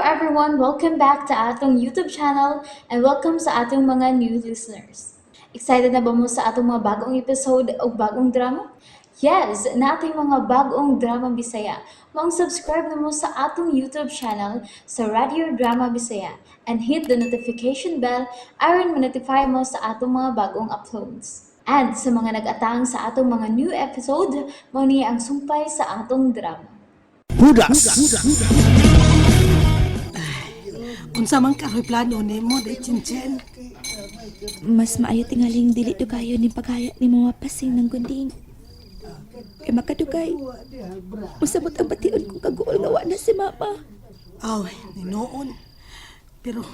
Everyone! Welcome back to atong YouTube channel and welcome sa atong mga new listeners. Excited na ba mo sa atong mga bagong episode o bagong drama? Yes, naa tay mga bagong drama Bisaya. Maong subscribe na mo sa atong YouTube channel sa Radio Drama Bisaya and hit the notification bell aron ma-notify mo sa atong mga bagong uploads. And sa mga nag-atang sa atong mga new episode, mao ni ang sumpay sa atong drama. Hudas. Unsa man karoy plano nimo, day Chinchin? Mas maayo tingaling dili dugayon ning paghaya ni Mama Pasing ng gunding. Kay makadugay. Mosamot ang bation kong kaguol nga wa na si Mama. Aw, ninoon. Pero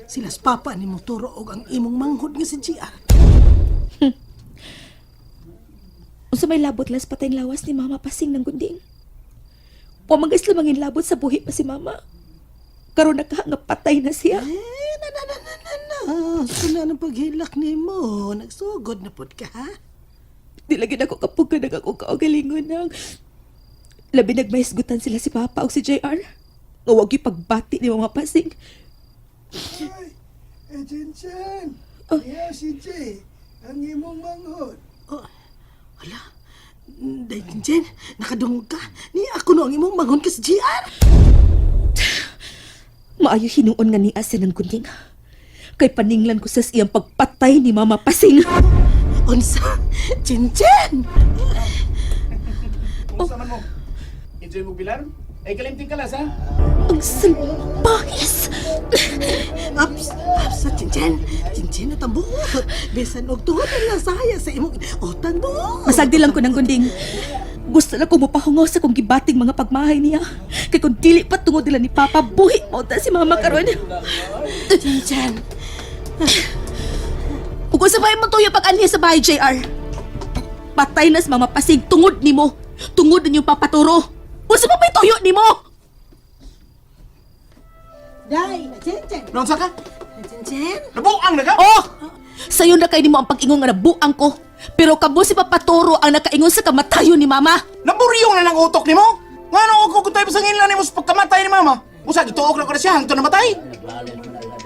sila sa papa ni moturo og ang imong manghod nga si GR. Unsa may labot las patayng lawas ni Mama Pasing ng gunding? Wa man sila manginlabot sa buhi pa si Mama. Karon na ka nga patay na siya. Eh, na na na na na na. Kuna ng paghilak nimo, nagsugod na pud ka, ha? Di lagi na ako kapag nag ako kaugalingon ng labi nagmahisgutan sila si Papa o si JR. Nga wag yung pagbati ni Mama Pasing. Ay, eh, Chinchin! Oh. Iya si Jay, ang imong manghod. Oh, wala. Day Chinchin, nakadungog ka. Ni ako no ang imong manghod ka si GR. Maayo hinuon nga niya siya ng gunding. Kay paninglan ko sa iyang pagpatay ni Mama Pasing. Unsa? Chinchin! Kumusta man mo? Enjoy mo bilar? Ay kalimting kalas ha? Ang salpahis! Aps, aps sa Chinchin. Chinchin at ang buot. Bisan og tuhod ang lasaya sa imong utang buot. Masagdi lang ko ng gunding. Gusto na ko mapahungaw sa kong gibating mga pagmahay niya. Kay kung dili pa tungod nila ni Papa, buhi mo ta si Mama karon. Chinchin. Ug unsa pa imong tuyo pag-anhi sa bahay, JR? Patay na si Mama Pasig tungod nimo. Tungod ninyong papaturo. Unsa pa may tuyo nimo? Day, Chinchin. Naunsa ka? Chinchin. Nabuang na ka? Oh! Sayo na kay nimo ang pag-ingon nga nabuang ko. Pero kamo si Papaturo ang nakaingon sa kamatayon ni Mama. Naburyong na ng utok nimo? Ngano ako kung tayo pasangin lang nimo sa pagkamatay ni mama? Usa gituok na ko na siya hangtod namatay.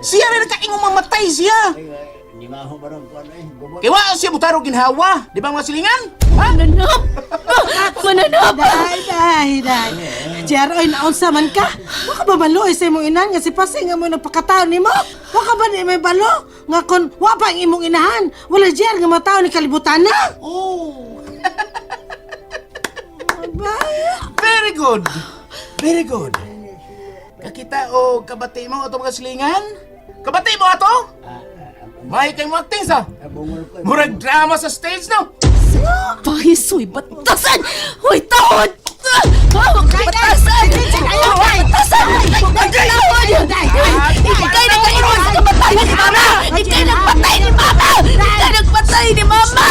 Siya rin nakaingong mamatay siya. Kay wa siya butaro ginhawa, di ba mga silingan? Ha? Mananap! Mananap! Day, day, day. JR, oy, naunsa man ka? Wa ka ba maluoy sa imong inahan nga si Pasing nga mo nagpakatao nimo? Wa ka ba ni may balo? Nga kon wa pa ang imong inahan, wala JR nga matao ni kalibutan na? Oh, Ba? very good. Very good. Kakita o kabati mo ato mga silingan? Kabati mo ato? May kay mo acting sa. Murag drama sa stage no. Pahisoy, batasan! Hoy, taon! Batasan! Batasan! Taon! Ika'y nagkaingon sa kamatayon ni Mama! Ika'y nagpatay ni Mama! Ika'y nagpatay ni Mama!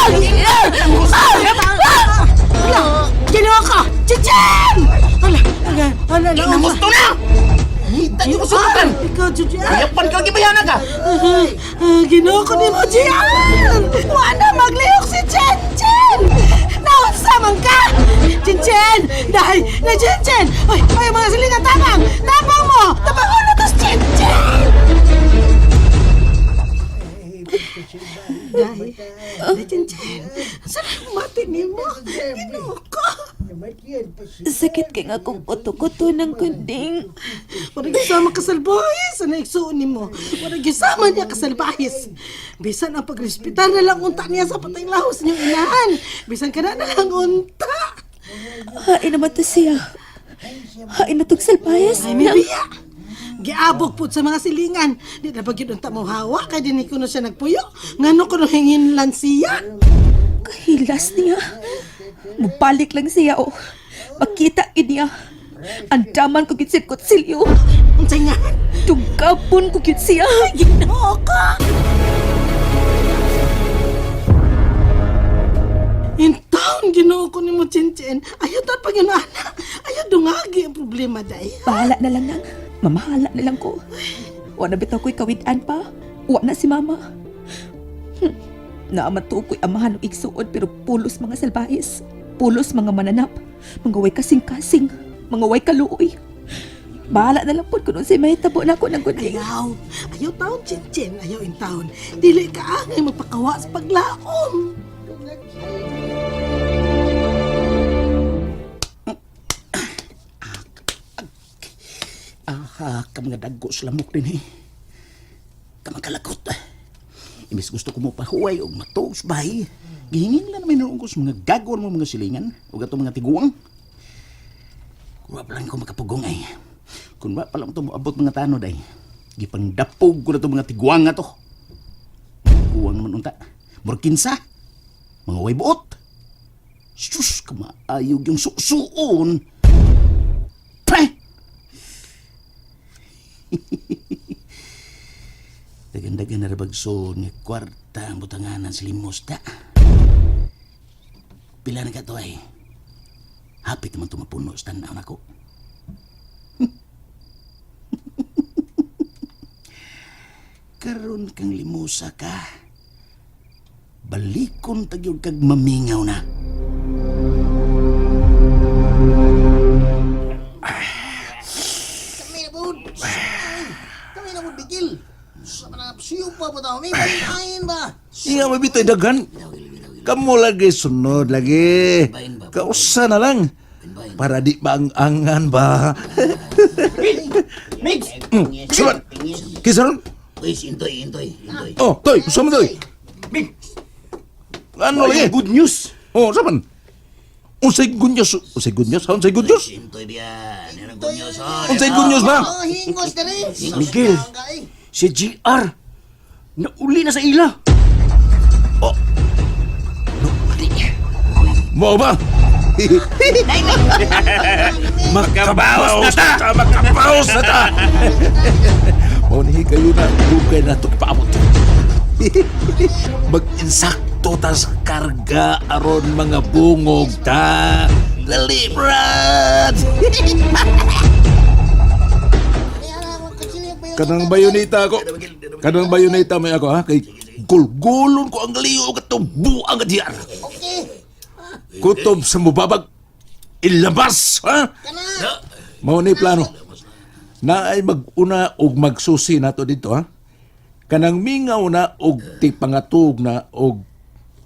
Hala, ginawa ka! Chichen! Hala, hala, hala, hala. Namusto na! Kita niyo ko sukutan! Ikaw, JR. Ayapan ka gibayana ka! Ginoo ko ni mo, JR! Wala maglihok si Chen Chen! Naunsa man ka! Chen Chen! Dahil na Chen Chen! Ay, ay, mga silingan, tabang! Tabang mo! Tabang mo na to si Chen Chen! Dahil, na Chen Chen, saan ang mati ni mo? Ginoo ko! Sakit kay nga kong kuto-kuto ng kunding. Wala gisama kasalbahis sa naigsuon nimo. Wala gisama niya kasalbahis. Bisan ang pagrespetar na lang unta niya sa patay lahos niyong inahan. Bisan ka na na lang unta. Hain naman to siya. Hain na tong salbayas. Ay, may biya. Giabog po sa mga silingan. Di na ba gyud unta mo hawa kay dinhi kuno siya nagpuyo. Ngano kuno hinginlan siya? Kahilas niya. Mubalik lang siya, oh. Makita gid niya. Andaman ko gid siya kutsilyo. Unsay nga? Tugapon ko gid siya. Ginoo ko. In town, Ginoo ko nimo Chinchin. Ayaw tan pag ana. Ayaw dungagi ang problema day. Bahala na lang nang. Mamahala na lang ko. Wa na bitaw ko'y kawitan pa. Wa na si mama. Naaman to ko'y amahan og igsuon pero pulos mga salbahis. Pulos mga mananap. Mga way kasing-kasing. Mga way kaluoy. Bahala na lang pod kung unsay mahitabo nako nang gunding. Ayaw. Ayaw taon, Chinchin. Ayaw in taon. Dili ka angay magpakawa sa paglaom. Aha, ka mga daggo sa lamok din eh. Kamagkalagot. Imbis gusto ko mo pahuway og matuog sa bahay. Gihingin lang naman noon ko sa mga gagawin mo mga silingan o atong mga tiguang. Kung wa pa lang ko makapugong ay. Kung wa pa lang ito moabot mga tanod ay. Gipangdapog ko na itong mga tiguang nga to. Tiguang naman unta. Murkinsa. Mga way buot. Sus, kamaayog yung susuon. Pre! Dagan-dagan na rabagso ni kwarta ang butanganan sa limos ta. Pila na ka to ay. Hapit naman tumapuno sa tanaw nako. Karon kang limusa ka. Balikon tagyod kag mamingaw na. Kami na po. Kami na po, Bigil. Sa mga siyo pa po tao. May bayin ba? Iya, mabitoy daghan. Kamu lagi sunod lagi. Kausa na lang. Para di maang-angan ba? Migs! Saman! Kisaron? Uy, si Intoy, Intoy, Intoy. Oh, toy, sama toy. Migs! Ano lagi? Good news! Oh, saman. Unsay good news? Unsay good news? Unsay good news? Si Intoy biyan. Yan ang good news, oh. Unsay good news ba? Oh, hingos na rin. Miguel. Si GR! Nauli na sa ila! Mo ba? Makabaos na ta! Makabaos na ta! Mao ni kayo na dugay na to ipaabot. Mag-insakto ta sa karga aron mga bungog ta. Dali, Brad! Kanang bayoneta ako. Kanang bayoneta may ako ha kay gulgulon ko ang liyo katong buang at yar. Kutob sa mubabag ilabas ha. Mao ni plano. Na ay maguna og magsusi nato dito ha. Kanang mingaw na og tipangatug na og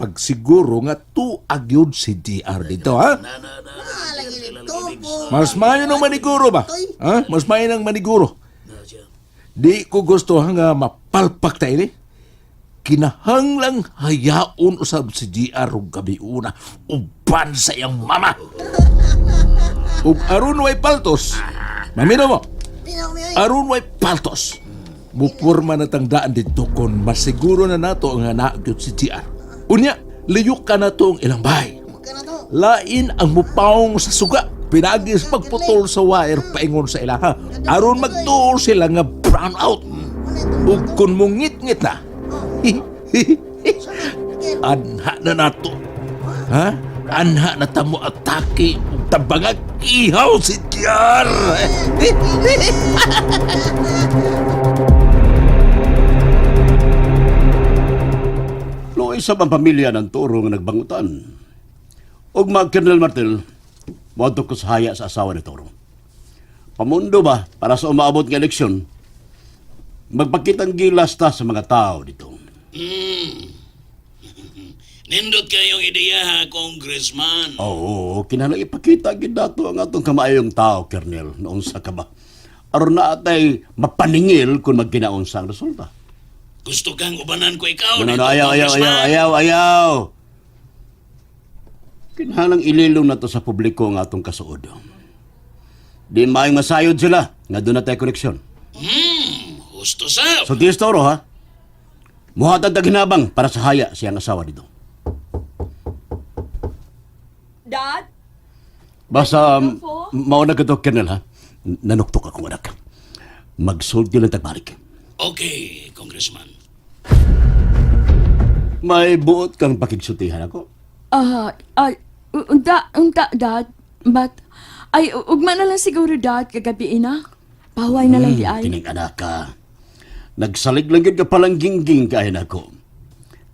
pagsiguro nga tuag yun si DR dito ha. Mas maayo ng maniguro ba? Ha? Mas maayo ng maniguro. Di ko gusto ha nga mapalpak ta ini. Kinahanglang hayaon usab si GR og gabi una uban sa iyang mama. Ug aron way paltos. Mamino mo. Aron way paltos. Mupurma na tang daan dito kon masiguro na nato ang anak gyud si GR. Unya, liyok ka na to ang ilang bahay. Lain ang mupaong sa suga. Pinagis pagputol sa wire paingon sa ilaha. Aron magtuo sila nga brown out. Ug kun mungit-ngit na. Anha na nato. Ha? Anha na tamo atake ug tabangag ihaw si Tiar. Luoy sa ang pamilya ng turo nga nagbangutan. Ug mag Colonel Martel, moadto ko sa haya sa asawa ni Toro. Pamundo ba para sa umaabot nga eleksyon, magpakitang gilas ta sa mga tao dito. Nindot kayong ideya ha, Congressman. Oo, kinahanglan ipakita gid nato ang atong kamaayong tao, Colonel, noon sa ka ba. Aron na atay mapaningil kung magkinaunsa ang resulta. Gusto kang ubanan ko ikaw No, no, dito, no, ayaw, ayaw, ayaw, Congressman. ayaw, ayaw. Kinahanglang ililong na to sa publiko ang atong kasuod. Di maayong masayod sila nga doon na tayo koneksyon. Gusto sab. So, Dios Toro, ha? Muhatag tag hinabang para sa haya siyang asawa dito. Dad? Basta, mauna ka to, Colonel, ha? Nanuktok akong anak. Magsulti lang tagbalik. Okay, Congressman. May buot kang pakigsultihan ako. Ah, unta, unta, Dad. But, ay, ugma na lang siguro, Dad, kagabi na. Paway na lang di ay. Tinig anak ka. Nagsalig lang yun ka palang gingging kain ako.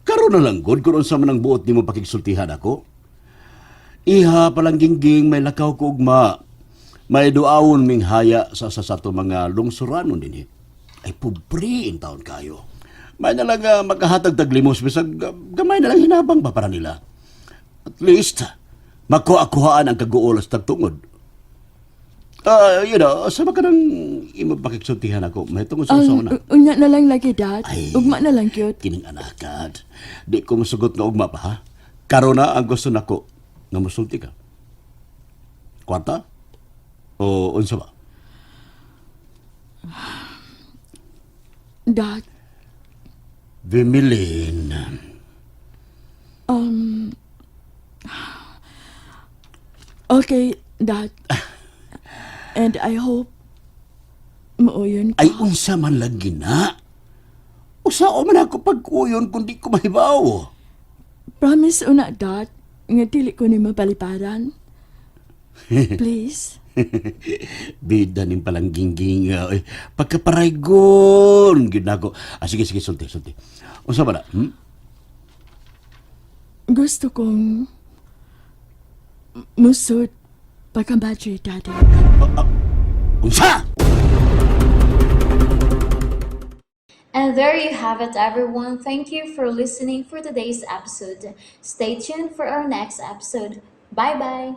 Karon na lang gud kung unsa man ang buot nimo pakigsultihan ako. Iha palang gingging may lakaw ko ugma. May duawon ming haya sa sa ato mga lungsuranon dinhi. Ay pobre in taon kayo. May na lang magkahatag taglimos bisag gamay na lang hinabang ba para nila. At least makuha-kuhaan ang kaguol sa tagtungod. Sa ka nang imo pakigsultihan ako, may tungod sa usaw na. Unya na lang lagi, Dad. Ay. Ugma na lang cute. Kining anakad. Di ko musugot nga ugma pa ha. Karon na ang gusto nako nga musulti ka. Kwarta? O unsa ba? Dad, Bimilin. Okay, Dad. And I hope mauyon ka. Ay unsa man lagi na. Usa man ako pagkuyon kung di ko mahibaw. Promise una, Dad, nga dili ko ni mabalibaran. Please. Bida ning palanggingging. Ay, pagkaparaygon. Gyud nako. Ah, sige, sige, sulti, sulti. Unsa ba na? Gusto kong musod pagka-madre, Daddy. Unsa? And there you have it, everyone. Thank you for listening for today's episode. Stay tuned for our next episode. Bye bye.